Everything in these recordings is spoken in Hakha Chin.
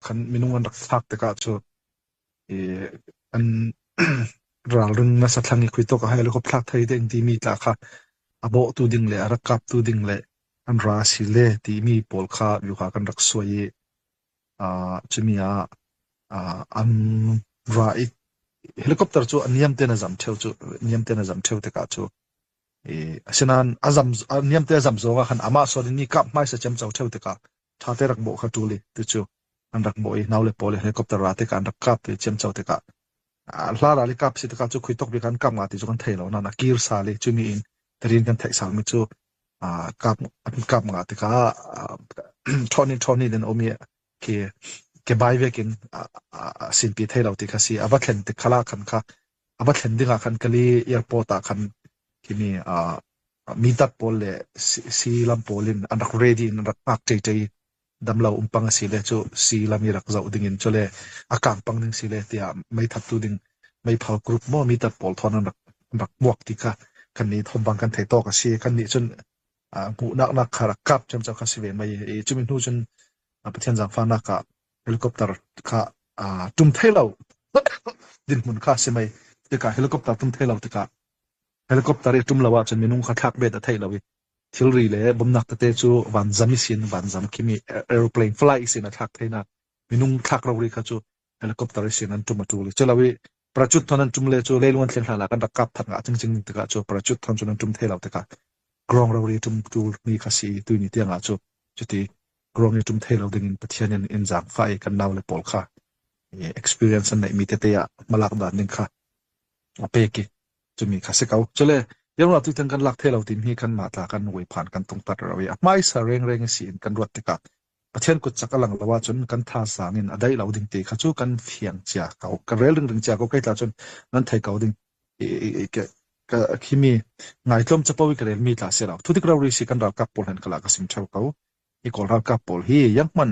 Khan minung an rak thlak tikah cu i an ralring nasa thlang i khui tok a helicopter thlak thei ding timi tla kha a bawhtu ding le a rak kaptu ding le an ra si le timi pawl kha yuka kan rak suai i cumi ah an ra i helicopter cu a niam ten a zam theo cu niam ten a zam theo tikah cu i asinain a zam a niam te a zam zong ah khan amah sual in mi kap hmaisa cem co theo tikah ṭha te rak bawh kha ṭul i tucu an rak bawh i naule pawl helicopter ra tikah an rak kap i ciamco tikah hla ral i kap si tikah cu khui tok bik an kap nga ti cu kan thei lo nain a kir sal i cumi in tarin kan theih sal mi cu kap an kap nga tikah ṭhawni ṭhawni in um i khi ke bai vekin sinpi thei lo ti kha si a va thlen tik khala khan kha a va thlen dingah khan kali airport ah khan khimi mitat pawl le sii lam pawl in an rak ready in an rak hngak ṭeiṭei damlo umpang a si le cu sii lam i rak zoh ding in cule a kang pang ding si le tiah meithattu ding meipho group maw mitat pawl thawn an rak an rak hmuak ti kha kan nih thawngpang kan thei tawk a si. Kan nih cun hmuhnak nak kha rak kap cemcem kha si ve mei i cumi hnu cun Pathian zaangfahnak ah helicopter kha tum thei lo dinhmun kha si mei tikah helicopter tum thei lo tikah Helicopter i ṭum lo ahcun minung kha thlak bet a theih lo i thilri le bawmhnak tete cu vanzam i sin vanzam khimi aeroplane fly i sin a thlak theinak minung thlak rori kha cu helicopter i sin an ṭum a ṭul i culo i parachute thon an ṭum le cu leilung an thlen hlan ah kan rak kap that nga cingcing tikah cu parachute thon cu nan ṭum thei lo tikah grong rori ṭum ṭul mi kha si i tuini tiangah cu cuti grong i ṭum thei lo dingin Pathian in in zaangfah i kan nau le pawl kha experience an neihmi tete ah hmalak dan ding kha a pek i cumi kha si ko. Cule Yamra tu kan lak the lo tim hi kan mah tla kan wei phan kan tung tat ro i a hmaisa rengreng si in kan ruat tikah Pathian kut chak a lang lo ahcun kan tha sang in a dai lo ding ti kha cu kan fiang cia ko kan rel ring ring cia ko kai tla cun nan thei ko ding ka khimi ngaitlom capo i ka rel mi tla se lo thu tik ro ri si kan ralkap pawl han kala ka sim theu ko i kawl ralkap pawl hi yang man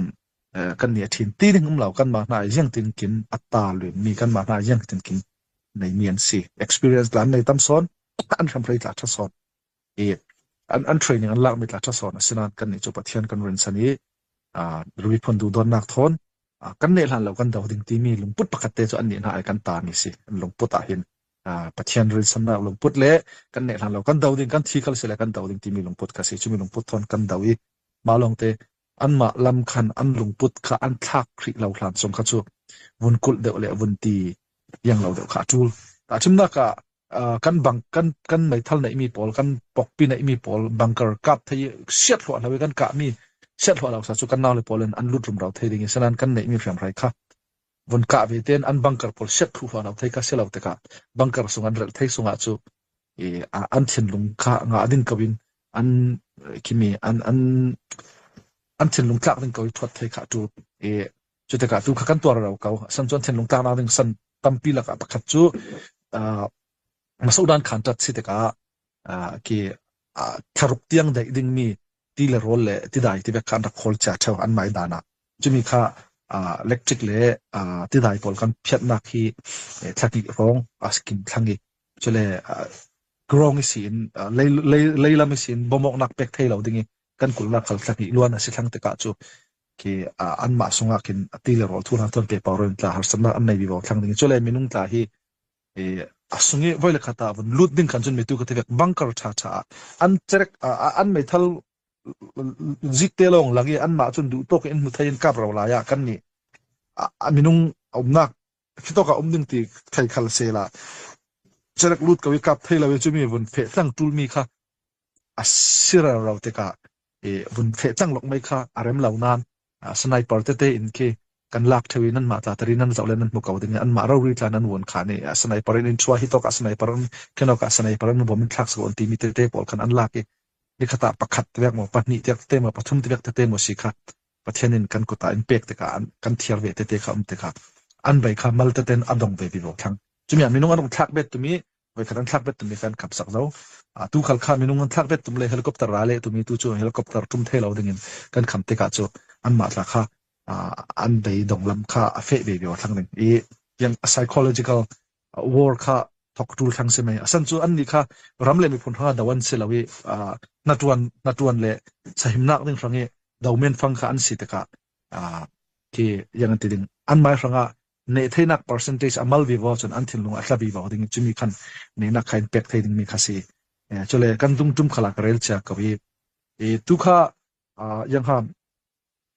kan nih a ṭhin ti ding um lo kan mah hna ziang tin kin a ta luen mi kan mah hna ziang tin kin nei mi an si experience tla an nei tam sawn an hramhrei tla ṭha sawn i an an training an lak mi tla ṭha sawn asinain kan nih cu Pathian kan rin san i miphun duhdawtnak thawn kan neh hlan lo kan do ding timi lungput pakhat te cu an nih hna ai kan ta mi si an lungput ah hin Pathian rinsannak lungput le kan neh hlan lo kan do ding kan thi khal si le kan do ding timi lungput kha si cumi lungput thawn kan do i mah lawng te anmah lam khan an lungput kha an thlak hrih lo hlan chung kha cu vun kulh deuh le vun ti iang lo deuh kha a ṭul. Tahchunhnak ah kan bang kan kan meithal neihmi pawl kan pokpi neihmi pawl bunker kap thei siat hluah lo i kan kahmi siat hluah lo sa cu kan naule pawl in an lut rumro thei ding i sanan kan neihmi hriamhrai kha vun kah ve ten an bunker pawl siat hluah lo thei kha si lo tikah bunker sung an relh thei sungah cu i an thinlung kha ngah ding ko in an khimi an an an thinlung tlak ding ko i thuat thei kha tu i cu tikah tu kha kan tuar ro ko san chuan thinlung tlak nak ding san tampi lakah pakhat cu Masodan khan tat si tikah ki thlaruk tiang daih dingmi ti le rawl le tidai ti vek kha an rak khawl cia theo an mai dan ah cumi kha electric le tidai pawl kan phiatnak hi thlaki rong a skin thlang i cule grong i si in leilam i si in bomoknak pek thei lo ding i kan kulnak khal thlaki luan a si thlang tikah cu khi anmah sungah khin ti le rawl thu hna thon pe pawr in tla harsatnak an nei vi thlang ding cule minung tla hi a sung i voi le khat ah vun lut ding khan cun mitu ka ti vek bunker ṭha ṭha ah an cerek an meithal zik te lawng lang i anmah cun duh tawk in hmu thei in kap ro lai ah kan nih minung umnak khi tawk ah um ding ti thei khal se la cerek lut ko i kap thei lo i cumi vun feh tlang tul mi kha a si rero tikah i vun feh cang lok mei kha a rem lo nain sniper tete in khi kan lak theo i nanmah tla tari nan zoh le nan hmu ko ding i anmah rori tla nan vuan kha nih sniper in in chua hi tok ah sniper in khenok ah sniper in bom in thlak sako an timi tete pawl khan an lak i nikhat ah pakhat vek maw pahnih tiak tete maw pathum tiak tete maw si kha Pathian in kan kut ah in pek tikah kan thiar ve tete kha um tikah an bei kha mal teten a dong ve vi thlang cumi ah minung an rung thlak bet tumi voikhat an thlak bet tumi kan khap sak zo tu khal kha minung an thlak bet tum le helicopter ra le tumi tu cu helicopter tum thei lo ding in kan kham tikah cu anmah tla kha an bei dong lam kha a feh ve ve thlang ding i yang psychological war kha thok tul thlang si mai asan cu an nih kha ram le miphun hranga do an si lo i na tuan le sahimnak ding hrang i do men fang kha an si tikah. Khi yang an ti ding an mai hrangah ne theinak percentage amal vi vo cun an thinlung a tla vi vo ding chumi khan ne nak khain pek thei ding mi kha si. Chule kan dung tum khala ka rel chia ko i tu kha yang ha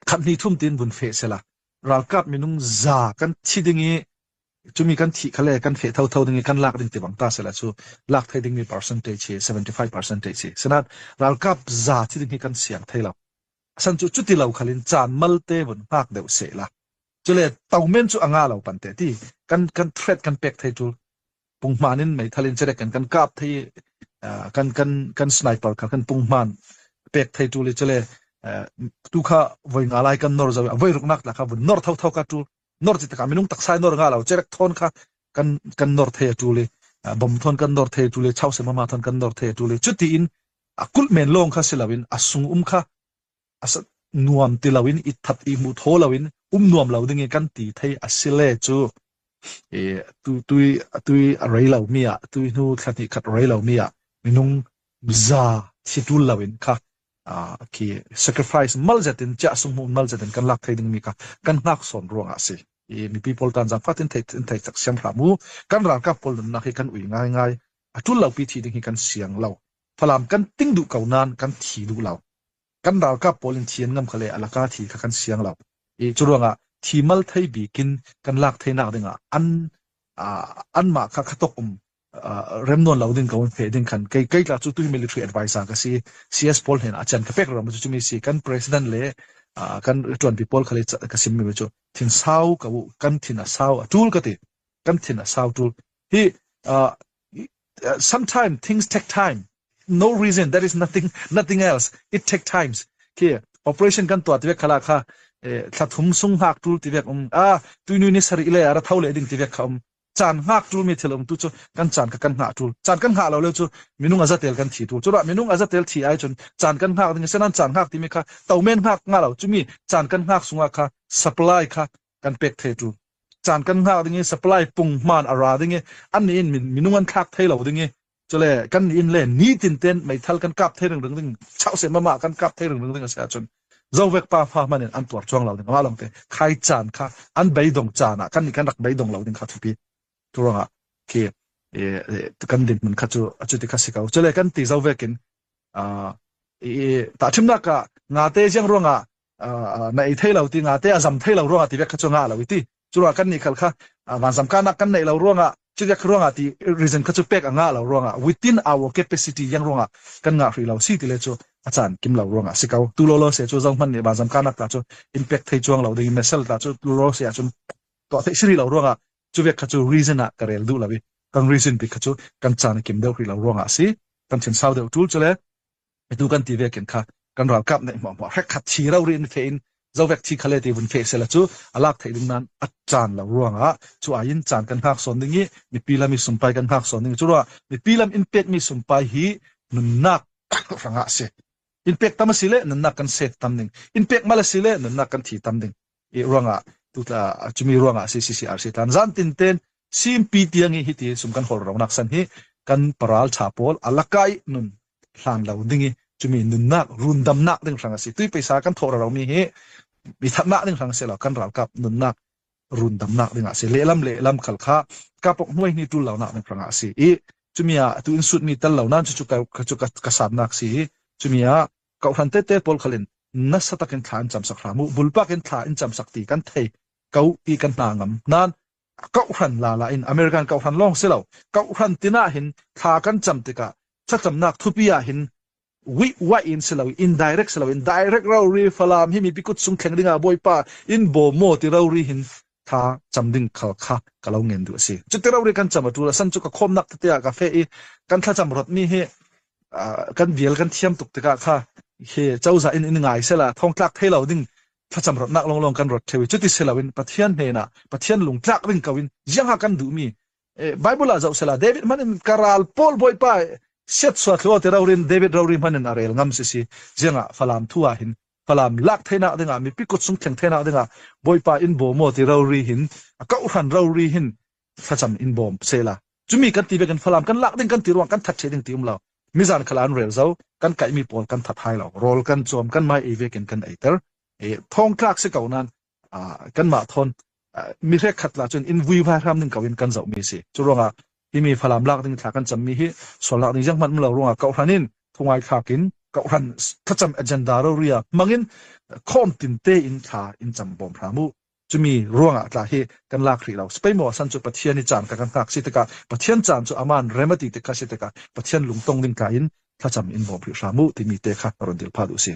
khat ni thum tin vun fe sela ralkap minung za kan thi ding i chumi kan thi khale kan fe tho tho ding i kan lak ding ti bang ta sela chu lak thei ding mi percentage hi 75 percentage hi senat ralkap za thi ding hi kan siang thei lo. Asan cu cuti lo khalin caan malte vun hngak deuh seh la. Cule tomen cu anga lo pan te ti kan kan threat kan pek thei tul punghman in meithal in cerek kan kan kap thei kan kan kan sniper kha kan punghman pek thei tul i cule tu kha voi nga lai kan nor zo voi ruknak la kha vun nor tho tho ka tul nor ti taka minung taksai nor nga lo cerek thon kha kan kan nor thei tul i bom thon kan nor thei tul i chau se mama thon kan nor thei tul i chuti in a kulh men lawng kha si loin a sung um kha a nuam ti loin i that i hmu thaw loin um nuam lo ding i kan ti thei a si le cu e tu tui tui a rei lo mi ah tui hnu thla hnih khat rei lo mi ah minung za thi tul loin kha khi sacrifice mal zetin chia sung mu mal zetin kan lak thei ding mi kha kan hngak sawn ruangah si i mipi pawl tan zang fatin thei thei chak siam hram u. Kan ralkap pawl nunnak hi kan ui ngai ngai a tul lo pi thi ding hi kan siang lo. Falam kan ting duh ko nain kan thi duh lo. Kan ralkap pawl in thi an ngam kha le alaka thi kha kan siang lo. I cu ruangah thi mal thei bikin kan lak theinak dingah an anmah kha khatok um remnawn lo ding ko in fe ding khan kei kei tla cu tu military advisor ka si CS pawl hen a chan ka pek ram cu chumi si kan president le kan tuanpi pawl khale ka sim mi cu thin sau ka kan thin a sau a tul ka ti kan thin a sau tul hi sometimes things take time. No reason. There is nothing nothing else. It take times. Khi operation kan tuah tivek khala kha thla thum sung hngak tul tivek um a tuinu ni sari le ara tho le ding tivek kha um caan hngak tul mi thil um tu chu kan caan ka kan hngah tul caan kan hngah lo le chu minung azatel kan thi tul chu ra minung azatel thi ai chun caan kan hngak ding senan caan hngak timi kha tomen hngak nga lo chumi caan kan hngak sunga kha supply kha kan pek the tu caan kan hngak ding i supply pung hman a ra ding i an nih in minung an thlak thei lo ding i cule kan nih in le ni tin ten meithal kan kap thei ring ring ding chau se mama kan kap thei ring ring ding a si ahcun zovek pa fa man in an tuar chuang lo ding ama long te khai caan kha an beidong caan ah kan nih kan rak beidong lo ding kha thupi turuangah khi kan din mun kha cu acu ti kha si ko cule kan ti zovek in tahchimnak ah ngate ziang ruangah na ei thei lo ti nga te a zam thei lo ruangah ti vek kha chu nga lo ti chu ruangah kan nih khal kha vanzam ka nak kan nei lo ruangah chu vek ruangah ti reason kha chu pek anga lo ruangah within our capacity yang ruangah kan nga hri lo si ti le chu a chan kim lo ruangah si ko tu lo lo se chu zong man nih vanzam ka nak ta chu impact thei chuang lo ding mesel ta chu lo se a chun to thei siri lo ruangah chu vek kha chu reason ah ka rel du lo i kan reason bi kha chu kan chan kim deuh hri lo ruangah si kan thin sau deuh tul chu le tu kan ti ve ken kha kan ralkap nih hmuah hmuah hrek khat thi ro rin fe in zovek thi khale ti vun fe sela chu alak thei ding nan a chan lo ruangah chu ayin chan kan hngak son ding i mipi lam i sumpai kan hngak son ding chu ruah mipi lam in pek mi sumpai hi nunnak rangah si in pek tam si le nunnak kan set tam ding in pek mal si le nunnak kan thi tam ding i ruangah tutla chumi ruangah CCCRC tan zan tin ten simpi tiang i hiti sum kan hol ronak san hi kan paral tha pawl alakai nun hlan lo ding i chumi nunnak rundamnak ding hrang asi tui paisa kan thawh ro mi hi mi thatnak ding hrang se lo kan ralkap nunnak rundamnak ding ah si lehlam lehlam khal kha kapok hnuai ni tul lo nak ding hrang ah si i chumi ah tu in sut mi tal lo nan chu chu ka chu ka satnak si chumi ah kohhran tete pawl khalin nasa takin thla an cam sak hram u bulpak in thla in cam sak ti kan thei ko ti kan hna ngam nan kohhran la la in American kohhran lawng si lo kohhran tina hin thla kan cam tikah thlacamnak thupi ah hin wi wai in si lo indirect si lo in direct ro ri falam hi mi pikut sung thleng dingah bawipa in bo mo ti ro ri hin tha cam ding khal kha ka lo ngen du asi chu ti ro ri kan cam atul san chu ka khomnak te ah ka fe i kan thlacam rot mi hi kan bial kan thiam tuk tikah kha he cozah in in ngai sela thongtlak thei lo ding thlacam rotnak longlong kan rot thewi chuti siloin Pathian hnenah Pathian lungtlak ding ko in ziangha kan duhmi Bible ah zoh sela David hman in karal paul bawipa siat suat thlo te rorin David rori hman in a rel ngam si si ziangah falam thu ah hin falam lak thenak dingah mipi kut sung thleng thenak dingah bawipa in bo mo ti rori hin a kohran rori hin thlacam in bawm sela cumi kan ti ve kan falam kan lak ding kan ti ruang kan that che ding ti um lo mizan khala an rel zo kan kai mi pawl kan that hai lo rol kan chom kan mai ei ve ken kan ei ter e thong tlak si ko nan. Kanmah thawn mi hrek la cun in vui vai hram ning ko in kan zoh mi si. Cu ruangah himi Falam lak ding thla kan cam mi hi sual lak ding zeihmanh um lo ruangah kohhran in thungai thlak in kohhran thlacam agenda roria hmangin khawm tin te in thla in cam bawm hram u. Cumi ruangah tla hi kan lak rih lo. Spain maw san cu Pathian i caan ka kan hngak si tikah Pathian caan cu aman remati te kha si tikah Pathian lungtong ding tla in thlacam in bawm rih hram u timi te kha ron dil pha duh si.